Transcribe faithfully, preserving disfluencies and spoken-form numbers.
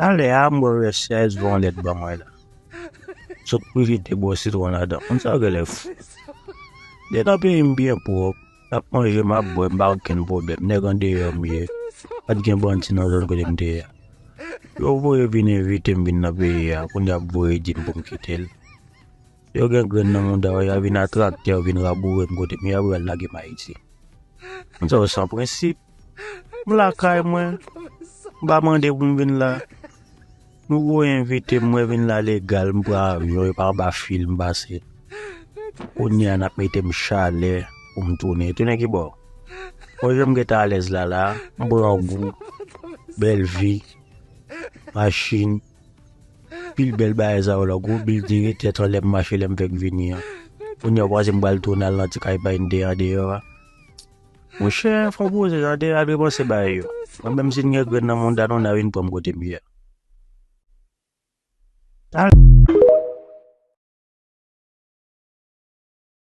Talè a, m wè U S C I S voye yon lèt ban mwen la. Sot pwofite bwè sitwon ladan. Moun sa yo genlè fou. Depi nan peyi m byen pwòp, m ap manje, m ap bwè, m pa okenn pwoblèm. Nèg andeyò m ye. Pa t gen bandi nan zòn kote m te ye a. Yo voye vin envite m vin nan peyi a, kounye a ap voye di m pou m kite l. Yo gen grenn nan mouda yo, y a vin a traktè, yo vin raboure m kote m ye, apre y al lage m Ayiti. Moun sa yo san prensip. M lakay mwen. M pa mande pou m vin la. Nou voye envite m, mwen vin la legal, m pran avyon, e pa anba fil m pase. Kounye a n ap mete m chalè pou m tounen. Tounen ki bò? Mwen jan m gentan alèz la la, m pran gou, bèl vi, machin, pil bèl bagay sa yo la, gwo bilding, tèt anlè m mache lè m fèk vini an. Kounye a w panse m pral tounen al nan ti kay pa n te andeyò a? Monchè, fò poze, andeyò al repanse bagay yo. Mwen menm si n gen grenn nan mouda nou, n a vin pran m kote m ye a.